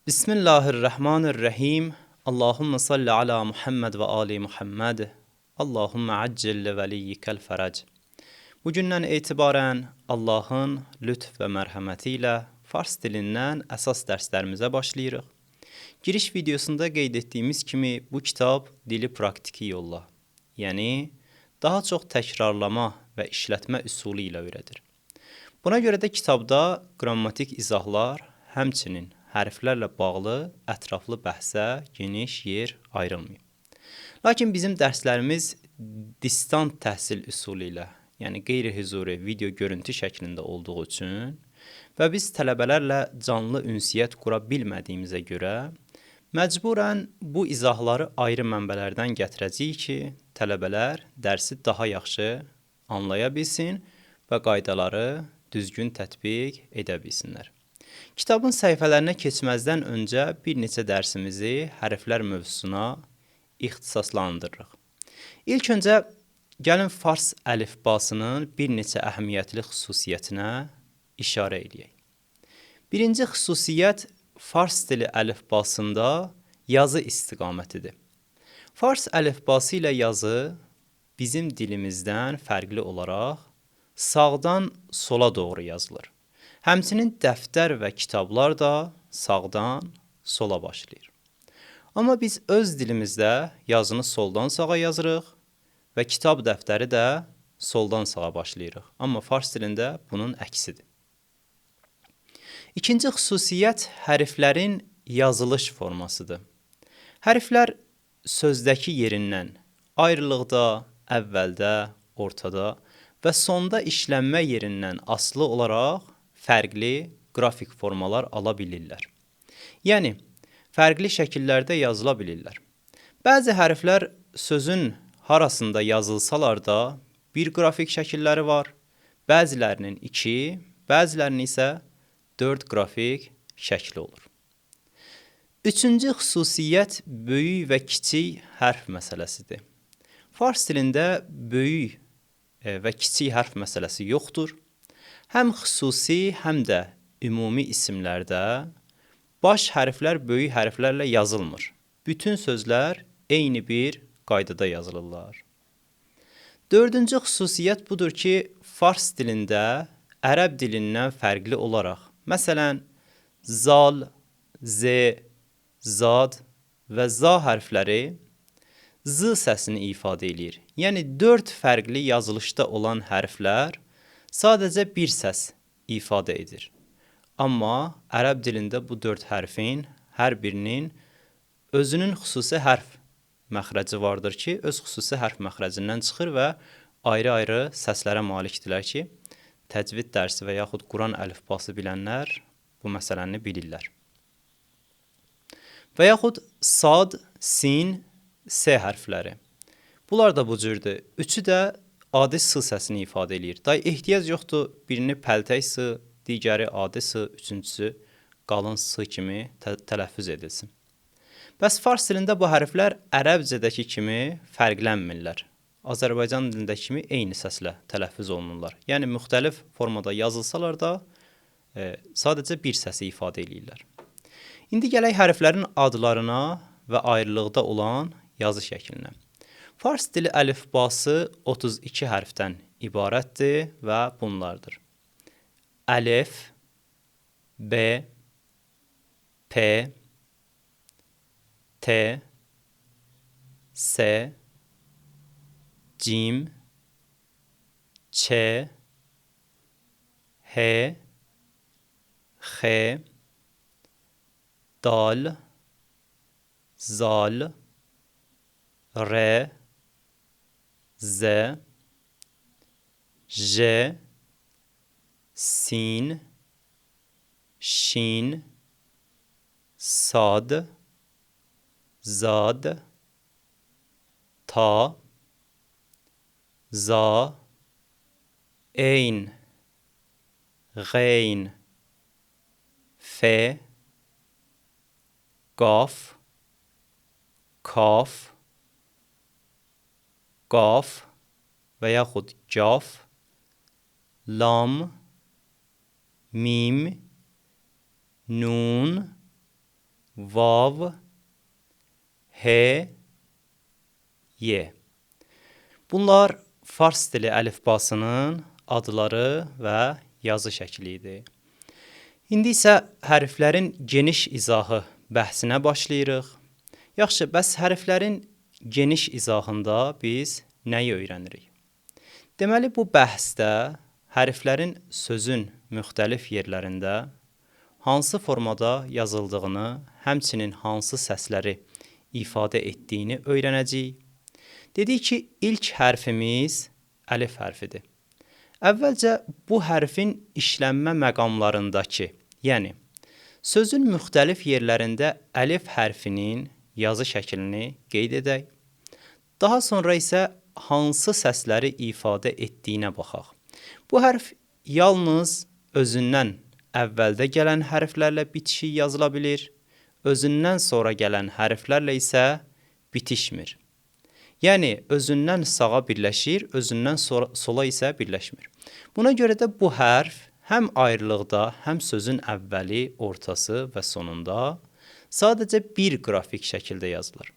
Bismillahirrahmanirrahim. Allahümme salli ala Muhammed və ali Muhammed. Allahümme accil li veliyyikəl fərəc. Bugündən etibarən Allahın lütf və mərhəməti ilə fars dilindən əsas dərslərimizə başlayırıq. Giriş videosunda qeyd etdiyimiz kimi bu kitab dili praktiki yolla, yəni daha çox təkrarlama və işlətmə üsulu ilə öyrədir. Buna görə də kitabda qrammatik izahlar, həmçinin hərflərlə bağlı ətraflı bəhsə geniş yer ayrılmayıb. Lakin bizim dərslərimiz distant təhsil üsulu ilə, yəni qeyri-hüzuri video görüntü şəklində olduğu üçün və biz tələbələrlə canlı ünsiyyət qura bilmədiyimizə görə məcburən bu izahları ayrı mənbələrdən gətirəcəyik ki, tələbələr dərsi daha yaxşı anlaya bilsin və qaydaları düzgün tətbiq edə bilsinlər. Kitabın səhifələrinə keçməzdən öncə bir neçə dərsimizi hərflər mövzusuna ixtisaslandırırıq. İlk öncə gəlin fars əlifbasının bir neçə əhəmiyyətli xüsusiyyətinə işarə eləyək. Birinci xüsusiyyət fars dili əlifbasında yazı istiqamətidir. Fars əlifbası ilə yazı bizim dilimizdən fərqli olaraq sağdan sola doğru yazılır. Həmçinin dəftər və kitablar da sağdan sola başlayır. Amma biz öz dilimizdə yazını soldan sağa yazırıq və kitab dəftəri də soldan sağa başlayırıq. Amma fars dilində bunun əksidir. İkinci xüsusiyyət hərflərin yazılış formasıdır. Hərflər sözdəki yerindən ayrılıqda, əvvəldə, ortada və sonda işlənmə yerindən asılı olaraq fərqli qrafik formalar ala bilirlər. Yəni, fərqli şəkillərdə yazıla bilirlər. Bəzi hərflər sözün harasında yazılsalar da bir qrafik şəkilləri var, bəzilərinin 2, bəzilərinin isə 4 qrafik şəkli olur. Üçüncü xüsusiyyət böyük və kiçik hərf məsələsidir. Fars dilində böyük və kiçik hərf məsələsi yoxdur. Həm xüsusi, həm də ümumi isimlərdə baş hərflər böyük hərflərlə yazılmır. Bütün sözlər eyni bir qaydada yazılırlar. Dördüncü xüsusiyyət budur ki, fars dilində ərəb dilindən fərqli olaraq, məsələn, zal, z, zad və za hərfləri z səsini ifadə eləyir. Yəni, 4 fərqli yazılışda olan hərflər sadəcə bir səs ifadə edir. Amma ərəb dilində bu 4 hərfin hər birinin özünün xüsusi hərf məxrəci vardır ki, öz xüsusi hərf məxrəcindən çıxır və ayrı-ayrı səslərə malikdirlər ki, təcvid dərsi və yaxud Quran əlifbası bilənlər bu məsələni bilirlər. Və yaxud sad, sin, s hərfləri. Bunlar da bu cürdür. Üçü də adi s səsini ifadə eləyir. Day ehtiyac yoxdur, birini pəltək s, digəri adi s, üçüncüsü qalın s kimi tələffüz edilsin. Bəs fars dilində bu hərflər ərəbcədəki kimi fərqlənmirlər. Azərbaycan dilindəki kimi eyni səslə tələffüz olunurlar. Yəni, müxtəlif formada yazılsalar da sadəcə bir səsi ifadə eləyirlər. İndi gələk hərflərin adlarına və ayrılıqda olan yazı şəklinə. Fars dili əlifbası 32 hərfdən ibarətdir və bunlardır. Əlif, B, P, T, S, Cim, Ç, H, X, Dal, Zal, R, Z, J, Sin, Şin, Sad, Zad, Ta, Za, Eyn, Ğeyn, F, Qaf, Kaf, Qaf və yaxud Caf, Lam, Mim, Nun, Vav, H, Y. Bunlar fars dili əlifbasının adları və yazı şəkli idi. İndi isə hərflərin geniş izahı bəhsinə başlayırıq. Yaxşı, bəs hərflərin geniş izahında biz nəyi öyrənirik? Deməli, bu bəhsdə hərflərin sözün müxtəlif yerlərində hansı formada yazıldığını, həmçinin hansı səsləri ifadə etdiyini öyrənəcəyik. Dedik ki, ilk hərfimiz əlif hərfidir. Əvvəlcə bu hərfin işlənmə məqamlarındakı, yəni sözün müxtəlif yerlərində əlif hərfinin yazı şəklini qeyd edək. Daha sonra isə hansı səsləri ifadə etdiyinə baxaq. Bu hərf yalnız özündən əvvəldə gələn hərflərlə bitişik yazıla bilir, özündən sonra gələn hərflərlə isə bitişmir. Yəni, özündən sağa birləşir, özündən sola isə birləşmir. Buna görə də bu hərf həm ayrılıqda, həm sözün əvvəli, ortası və sonunda sadəcə bir qrafik şəkildə yazılır.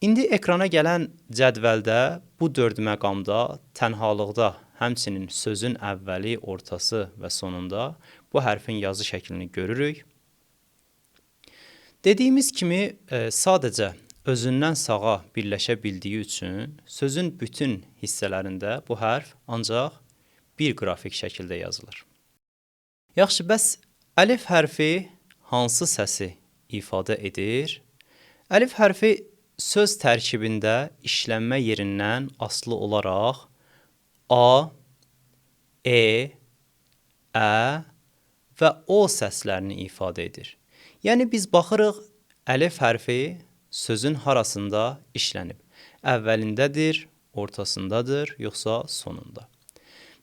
İndi ekrana gələn cədvəldə bu 4 məqamda tənhalıqda, həmçinin sözün əvvəli, ortası və sonunda bu hərfin yazı şəklini görürük. Dediyimiz kimi, sadəcə özündən sağa birləşə bildiyi üçün sözün bütün hissələrində bu hərf ancaq bir qrafik şəkildə yazılır. Yaxşı, bəs əlif hərfi hansı səsi ifadə edir? Əlif hərfi söz tərkibində işlənmə yerindən asılı olaraq A, E, Ə və O səslərini ifadə edir. Yəni, biz baxırıq, əlif hərfi sözün harasında işlənib? Əvvəlindədir, ortasındadır, yoxsa sonunda?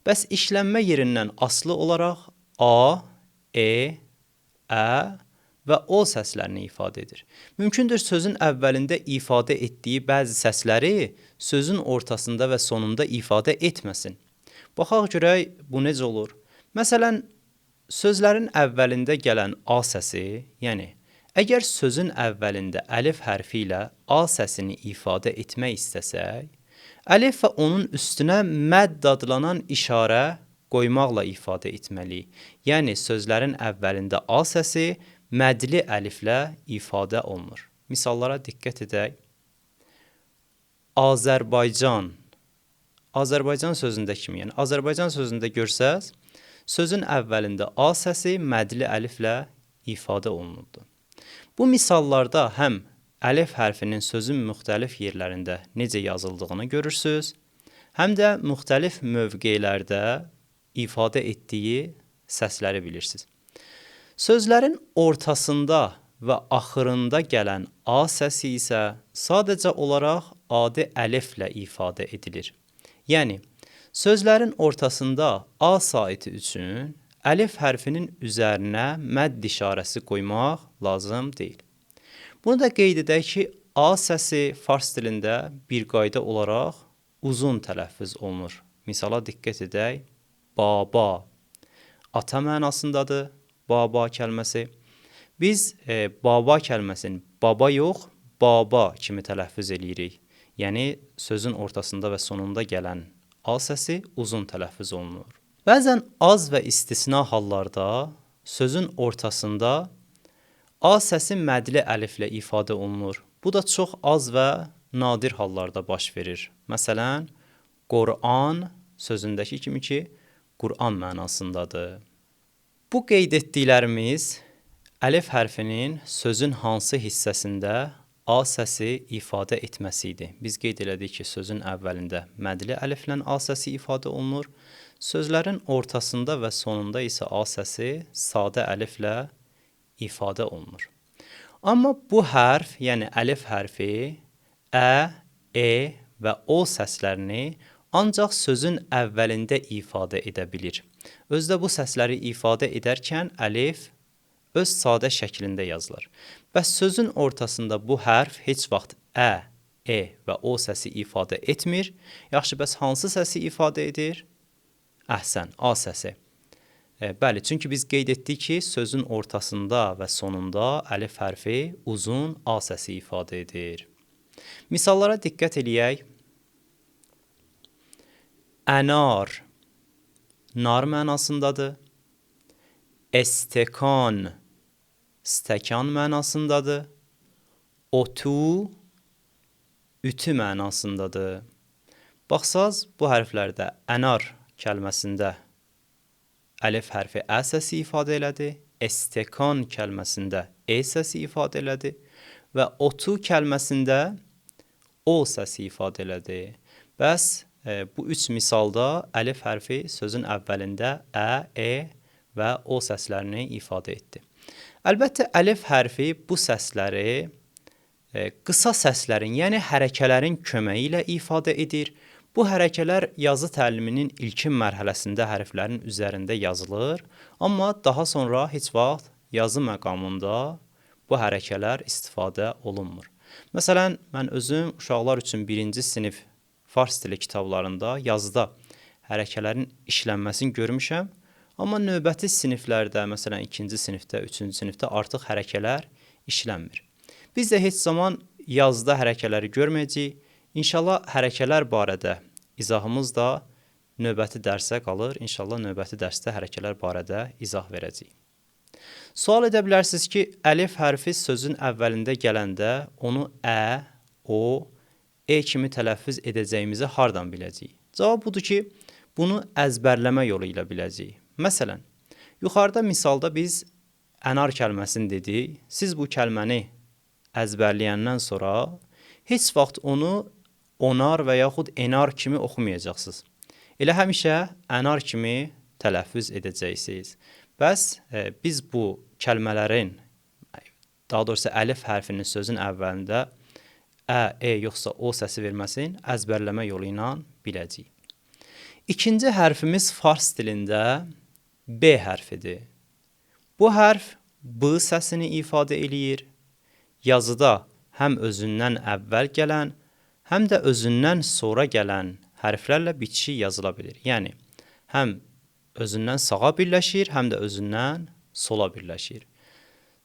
Bəs işlənmə yerindən asılı olaraq A, E, Ə və O səslərini ifadə edir. Mümkündür sözün əvvəlində ifadə etdiyi bəzi səsləri sözün ortasında və sonunda ifadə etməsin. Baxaq görək, bu necə olur? Məsələn, sözlərin əvvəlində gələn A səsi, yəni əgər sözün əvvəlində əlif hərfi ilə A səsini ifadə etmək istəsək, əlif və onun üstünə mədd adlanan işarə qoymaqla ifadə etməliyik. Yəni, sözlərin əvvəlində A səsi mədli əliflə ifadə olunur. Misallara diqqət edək. Azərbaycan. Azərbaycan sözündə kimi, yəni Azərbaycan sözündə görsəz, sözün əvvəlində A səsi mədli əliflə ifadə olunubdur. Bu misallarda həm əlif hərfinin sözün müxtəlif yerlərində necə yazıldığını görürsünüz, həm də müxtəlif mövqelərdə ifadə etdiyi səsləri bilirsiniz. Sözlərin ortasında və axırında gələn A səsi isə sadəcə olaraq adi əliflə ifadə edilir. Yəni, sözlərin ortasında A saiti üçün əlif hərfinin üzərinə mədd işarəsi qoymaq lazım deyil. Bunu da qeyd edək ki, A səsi fars dilində bir qayda olaraq uzun tələffüz olunur. Misala diqqət edək. Baba, ata mənasındadır baba kəlməsi. Biz baba kəlməsini baba yox, baba kimi tələffüz eləyirik. Yəni, sözün ortasında və sonunda gələn A səsi uzun tələffüz olunur. Bəzən az və istisna hallarda sözün ortasında A səsi mədli əliflə ifadə olunur. Bu da çox az və nadir hallarda baş verir. Məsələn, Quran sözündəki kimi ki, Quran mənasındadır. Bu qeyd etdiklərimiz əlif hərfinin sözün hansı hissəsində A səsi ifadə etməsi idi. Biz qeyd elədik ki, sözün əvvəlində mədli əliflə A səsi ifadə olunur. Sözlərin ortasında və sonunda isə A səsi sadə əliflə ifadə olunur. Amma bu hərf, yəni əlif hərfi Ə, E və O səslərini ancaq sözün əvvəlində ifadə edə bilir. Özdə bu səsləri ifadə edərkən əlif öz sadə şəklində yazılır. Bəs sözün ortasında bu hərf heç vaxt Ə, E və O səsi ifadə etmir. Yaxşı, bəs hansı səsi ifadə edir? Əhsən, A səsi. Bəli, çünki biz qeyd etdik ki, sözün ortasında və sonunda əlif hərfi uzun A səsi ifadə edir. Misallara diqqət eləyək. Ənar, nar mənasındadır. Estekan, stəkan mənasındadır. Otu, ütü mənasındadır. Baxsaz, bu hərflərdə ənar kəlməsində əlif hərfi ə səsi ifadə elədi, estekan kəlməsində e səsi ifadə elədi və otu kəlməsində o səsi ifadə elədi. Bəs bu üç misalda əlif hərfi sözün əvvəlində ə, e və o səslərini ifadə etdi. Əlbəttə, əlif hərfi bu səsləri qısa səslərin, yəni hərəkələrin köməyi ilə ifadə edir. Bu hərəkələr yazı təliminin ilkin mərhələsində hərflərin üzərində yazılır, amma daha sonra heç vaxt yazı məqamında bu hərəkələr istifadə olunmur. Məsələn, mən özüm uşaqlar üçün 1-ci sinif fars dili kitablarında yazıda hərəkələrin işlənməsini görmüşəm, amma növbəti siniflərdə, məsələn, 2-ci sinifdə, 3-cü sinifdə artıq hərəkələr işlənmir. Biz də heç zaman yazıda hərəkələri görməyəcəyik. İnşallah hərəkələr barədə izahımız da növbəti dərsə qalır. İnşallah növbəti dərsdə hərəkələr barədə izah verəcəyik. Sual edə bilərsiniz ki, əlif hərfi sözün əvvəlində gələndə onu ə, o, e kimi tələffüz edəcəyimizi hardan biləcəyik? Cavab budur ki, bunu əzbərləmə yolu ilə biləcəyik. Məsələn, yuxarıda misalda biz ənar kəlməsini dedik. Siz bu kəlməni əzbərləyəndən sonra heç vaxt onu onar və yaxud enar kimi oxumayacaqsınız. Elə həmişə ənar kimi tələffüz edəcəksiniz. Bəs biz bu kəlmələrin, daha doğrusu əlif hərfinin sözün əvvəlində ə, e yoxsa o səsi verməsini əzbərləmə yolu ilə biləcəyik. İkinci hərfimiz fars dilində B hərfidir. Bu hərf B səsini ifadə eləyir. Yazıda həm özündən əvvəl gələn, həm də özündən sonra gələn hərflərlə bitişik yazıla bilir. Yəni, həm özündən sağa birləşir, həm də özündən sola birləşir.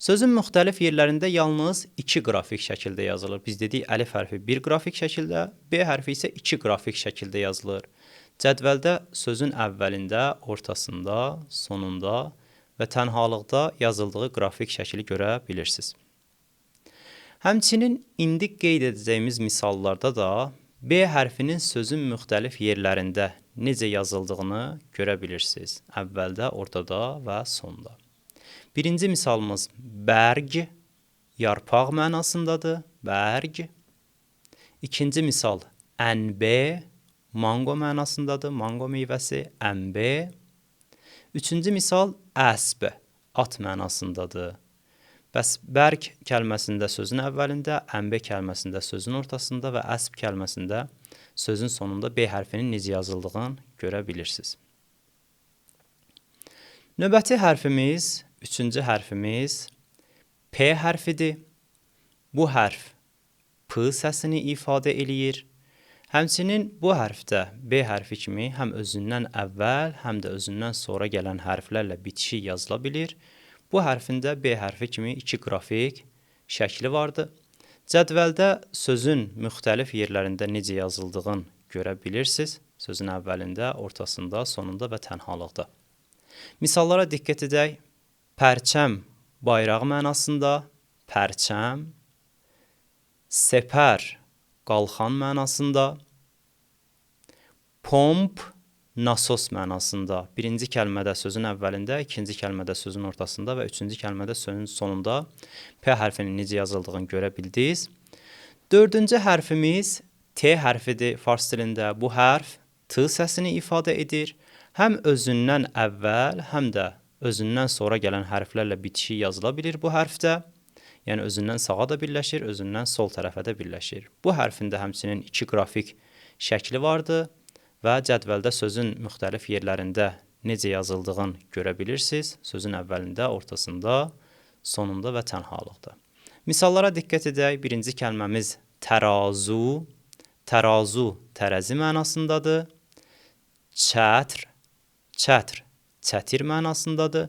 Sözün müxtəlif yerlərində yalnız iki qrafik şəkildə yazılır. Biz dedik, əlif hərfi bir qrafik şəkildə, B hərfi isə iki qrafik şəkildə yazılır. Cədvəldə sözün əvvəlində, ortasında, sonunda və tənhalıqda yazıldığı qrafik şəkili görə bilirsiniz. Həmçinin indi qeyd edəcəyimiz misallarda da B hərfinin sözün müxtəlif yerlərində necə yazıldığını görə bilirsiniz. Əvvəldə, ortada və sonda. Birinci misalımız bərg, yarpaq mənasındadır. Bərg. İkinci misal ənbə, mango mənasındadır. Mango meyvəsi, ənbə. Üçüncü misal əsb, at mənasındadır. Bəs bərg kəlməsində sözün əvvəlində, ənbə kəlməsində sözün ortasında və əsb kəlməsində sözün sonunda B hərfinin necə yazıldığını görə bilirsiniz. Növbəti hərfimiz, üçüncü hərfimiz P hərfidir. Bu hərf P səsini ifadə eləyir. Həmçinin bu hərfdə B hərfi kimi həm özündən əvvəl, həm də özündən sonra gələn hərflərlə bitişik yazıla bilir. Bu hərfin də B hərfi kimi iki qrafik şəkli vardı. Cədvəldə sözün müxtəlif yerlərində necə yazıldığını görə bilirsiniz. Sözün əvvəlində, ortasında, sonunda və tənhalıqda. Misallara diqqət edək. Pərçəm bayraq mənasında, pərçəm, sepər qalxan mənasında, pomp nasos mənasında. Birinci kəlmədə sözün əvvəlində, ikinci kəlmədə sözün ortasında və üçüncü kəlmədə sözün sonunda P hərfinin necə yazıldığını görə bildiniz. Dördüncü hərfimiz T hərfidir fars dilində. Bu hərf T səsini ifadə edir. Həm özündən əvvəl, həm də özündən sonra gələn hərflərlə bitişik yazıla bilir bu hərfdə. Yəni özündən sağa da birləşir, özündən sol tərəfə də birləşir. Bu hərfin də həmçinin iki qrafik şəkli vardı və cədvəldə sözün müxtəlif yerlərində necə yazıldığını görə bilirsiniz. Sözün əvvəlində, ortasında, sonunda və tənhalıqda. Misallara diqqət edək. Birinci kəlməmiz tərazu. Tərazu tərəzi mənasındadır. Çətr, çətr çətir mənasındadır.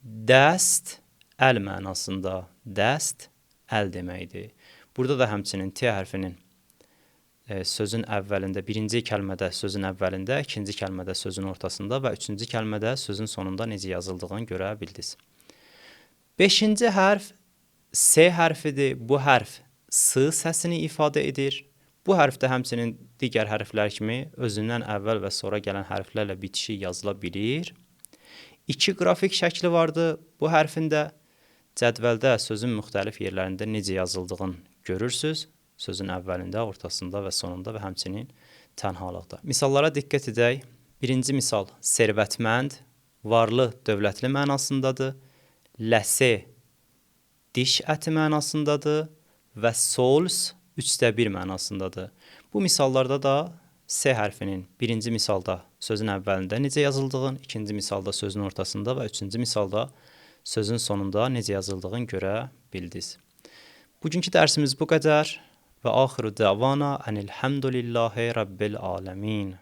Dəst, əl mənasında. Dəst, əl deməkdir. Burada da həmçinin T hərfinin sözün əvvəlində, birinci kəlmədə sözün əvvəlində, ikinci kəlmədə sözün ortasında və üçüncü kəlmədə sözün sonunda necə yazıldığını görə bildiniz. Beşinci hərf S hərfidir. Bu hərf S səsini ifadə edir. Bu hərf də həmçinin digər hərflər kimi özündən əvvəl və sonra gələn hərflərlə bitişik yazıla bilir. İki qrafik şəkli vardı. Bu hərfin də cədvəldə sözün müxtəlif yerlərində necə yazıldığını görürsünüz. Sözün əvvəlində, ortasında və sonunda və həmçinin tənhalıqda. Misallara diqqət edək. Birinci misal servətmənd, varlı, dövlətli mənasındadır. Ləsə diş əti mənasındadır və sols 1/3 mənasındadır. Bu misallarda da S hərfinin birinci misalda sözün əvvəlində necə yazıldığını, ikinci misalda sözün ortasında və üçüncü misalda sözün sonunda necə yazıldığını görə bildiniz. Bugünkü dərsimiz bu qədər və axiru dəvana enilhamdülillahi rabbil aləmin.